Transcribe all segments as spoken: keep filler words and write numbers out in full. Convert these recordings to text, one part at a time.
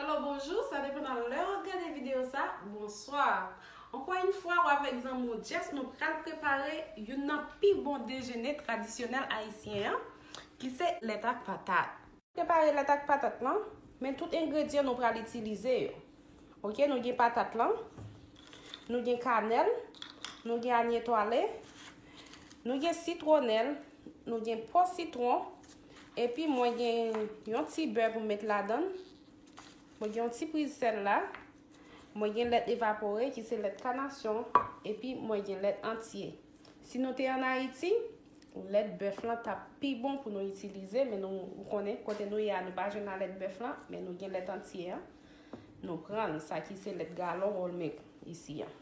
Alo, bonjou, sa depann nan lè w ap gade videyo sa. Bonswa. Ankò yon fwa, w avèk zanmi w Jess, nou pral prepare youn nan pi bon dejene tradisyonèl ayisyen an, ki se lèt ak patat. Prepare lèt ak patat lan, men tout engredyan nou pral itilize yo. Oke, nou gen patat lan, nou gen kanèl, nou gen anye etwale, nou gen sitwonèl, nou gen po sitwon, epi mwen gen yon ti bè pou m met ladan l. Mwen gen yon ti priz sèl la. Mwen gen lèt evapore, ki se lèt kanasyon, epi mwen gen lèt antye. Si nou te ann Ayiti, lèt bèf lan t ap pi bon pou nou itilize, men nou, ou konnen, kote nou ye a, nou pa jwenn lèt bèf lan, men nou gen lèt antye an. Nou pran l, sa ki se lèt galon Whole Milk isi an.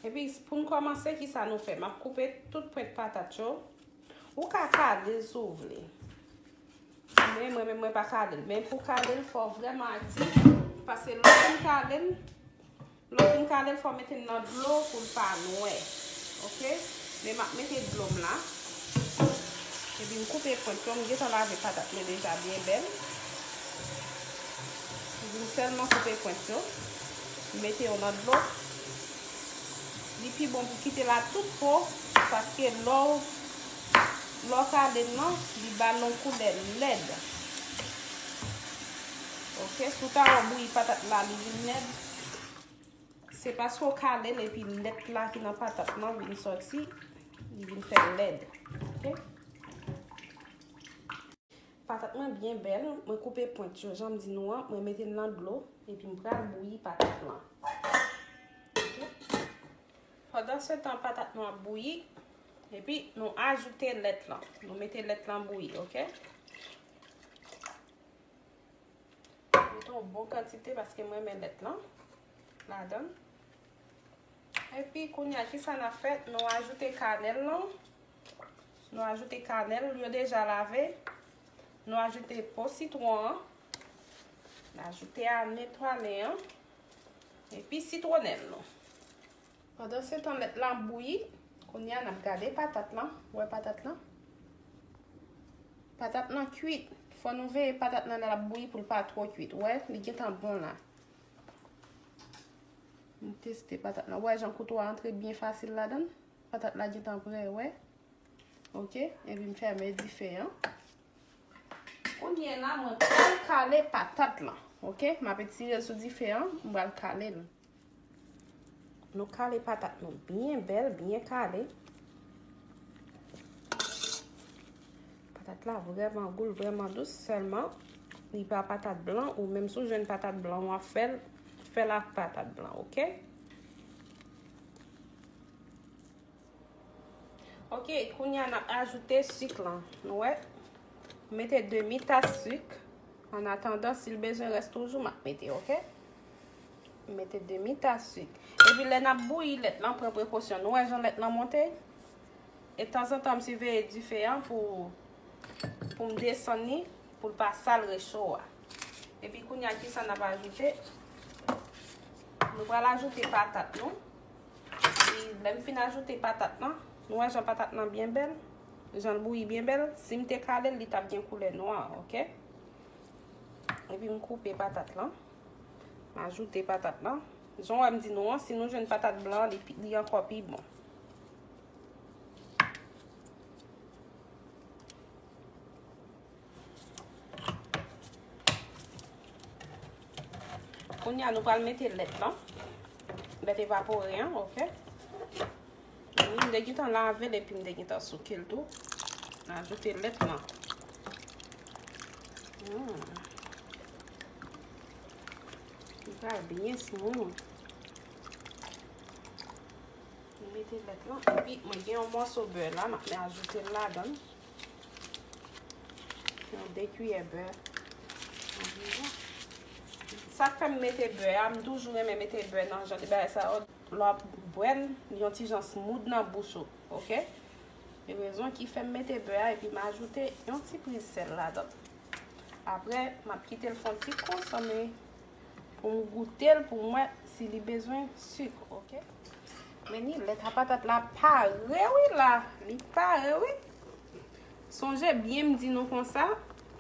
Epi, pou n kòmanse, kisa nou fè? M ap koupe tout pwent patat yo. Ou ka kale l si w vle. Men mwen menm, mwen pa kale l. Men pou kale l, fò w vrèman aktif. Paske lè w fin kale l, lè w fin kale l, fò w mete l nan dlo pou l pa nwè. Oke? Men m ap mete dlo m la. Epi m koupe pwent yo, m gentan lave patat mwen deja byen bèl. M vin sèlman koupe pwent yo, m mete yo nan dlo. Li pi bon pou kite l ak tout po, paske lè w, lè w kale l lan, li ba l yon koulè lèd. Oke, si w ta wè bouyi patat la, li vin lèd. Se paske w kale l epi lèt la ki nan patat lan vin sòti, li vin fè l lèd. Oke? Patat mwen byen bèl, mwen koupe pwent yo, jan m di nou an, mwen mete l nan dlo, epi m pral bouyi patat lan. Oke? Pandansetan, patat nou ap bouyi, epi nou ajoute lèt lan. Nou mete lèt lan bouyi, oke? Mete yon bon kantite paske m renmen lèt lan ladan l. Epi kounye a, kisa n ap fè? Nou ajoute kanèl lan. Nou ajoute kanèl, yo deja lave. Nou ajoute po sitwon an. Nou ajoute ane etwale an. Epi sitwonèl nou. Pandansetan lèt lan ap bouyi, kounye a n ap gade patat lan. Ou wè patat lan? Patat lan kwit. Fò nou veye patat lan lè l ap bouyi pou l pa twò kwit. Ou wè, li gentan bon la. M teste patat lan. Ou wè jan kouto a antre byen fasil ladan l? Patat la gentan prè, ou wè. Oke, epi m fèmen dife an. Kounye a la, mwen pral kale patat lan. Oke, m ap etire l sou dife an, m pral kale l. Nou kale patat nou byen bèl, byen kale. Patat la vrèman gou, l vrèman dous, sèlman li pa patat blan, ou menm si w jwenn patat blan, w ap fè l, fè l ak patat blan, oke? Oke, kounye a n ap ajoute sik lan. Nou wè? M mete demi tas sik. An atandan, si l bezwen rès toujou, m ap mete, oke? M mete demi tas sik. Epi lè n ap bouyi lèt lan, pran prekosyon. Nou wè jan lèt lan monte? E tanzantan, m siveye dife an pou, pou m desann li, pou l pa sal recho a. Epi kounye a, kisa n ap ajoute? Nou pral ajoute patat nou. Epi, lè m fin ajoute patat lan, nou wè jan patat lan byen bèl? Jan l bouyi byen bèl? Si m te kale l, li t ap gen koulè nwa, oke? Epi m koupe patat lan. M ajoute patat lan. Jan w wè m di nou an, si nou jwenn patat blan, li pi, li ankò pi bon. Kounye a, nou pral mete lèt lan. Lèt evapore an, oke? Wi, m te gentan lave l epi m te gentan souke l tou. M ajoute lèt lan. Hmm. Li pral byen smooth. M mete lèt lan. Epi, mwen gen yon mòso bè la, m ap ajoute l ladan l. Yon de kiyè bè. Sa k fè m mete bè a, m toujou renmen mete bè nan jan de bagay sa yo. Lè w ap bwè l, li yon ti jan smooth nan bouch ou, oke? E rezon ki fè m mete bè a, epi m ajoute yon ti priz sèl ladan l. Apre, m ap kite l fè yon ti konsome pou m goute l, pou m wè si li bezwen sik, oke? Men ni lèt a patat la pare wi la. Li pare wi. Sonje byen m di nou konsa,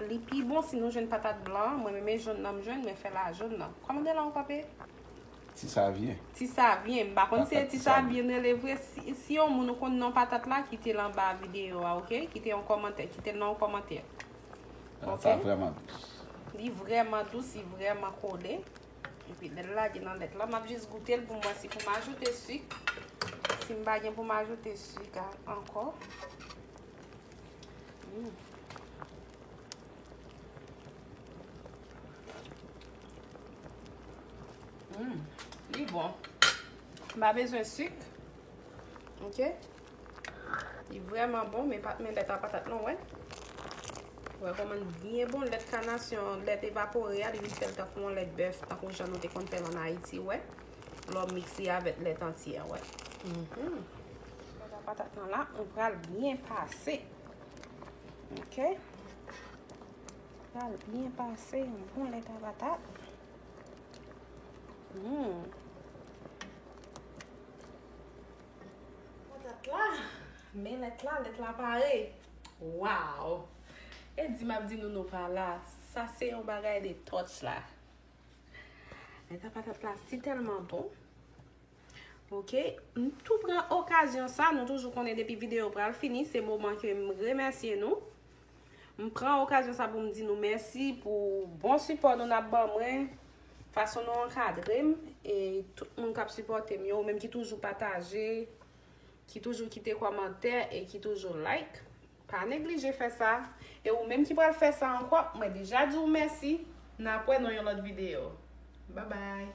Li pi bon si nou jwenn patat blan an. Mwen menm e jòn nan m jwenn, mwen fè la jòn nan. Kòman de la ankò, P? Ti savyen. Ti savyen. M pa konn si e ti savyen rele vre. Si, si yon moun ou konn non patat la, kite l anba videyo a, oke? Kite yon kòmantè. Kite l nan yon kòmantè. Patat sa vrèman dous. Li vrèman dous, li vrèman kole. Epi lè l lage nan lèt la, m ap jis goute l pou m wè si pou m ajoute sik. Si m pa gen pou m ajoute sik a- ankò. Mm. Mm. Li bon. M pa bezwen sik. Oke? Li vrèman bon, men pa, men lèt a patat lan, wè. Wè kòman l byen bon, lèt kanasyon, lèt evapore a, li vin fè l tankou yon lèt bèf, tankou jan nou te konn fè l ann Ayiti, wè. Lè w mikse avèk lèt antye a, wè. Mhm. Lèt a patat lan la, ou pral byen pase. Oke? Pral byen pase, yon bon lèt a patat. Hmm. Patat la, men lèt la, lèt la pare. Waw! E di m ap di nou nou pa la. Sa se yon bagay de touch la. Lèt a patat la si tèlman bon. Oke, m tou pran okazyon sa, nou toujou konnen depi videyo pral fini, se moman ke m remèsye nou. M pran okazyon sa pou m di nou mèsi pou bon sipò nou n ap ban mwen, fason nou ankadre m, e tout moun k ap sipòte m yo, ou menm ki toujou pataje, ki toujou kite kòmantè e ki toujou like. Pa neglije fè sa. E ou menm ki pral fè sa ankò, mwen deja di w mèsi. N ap wè nan yon lòt videyo. Babay!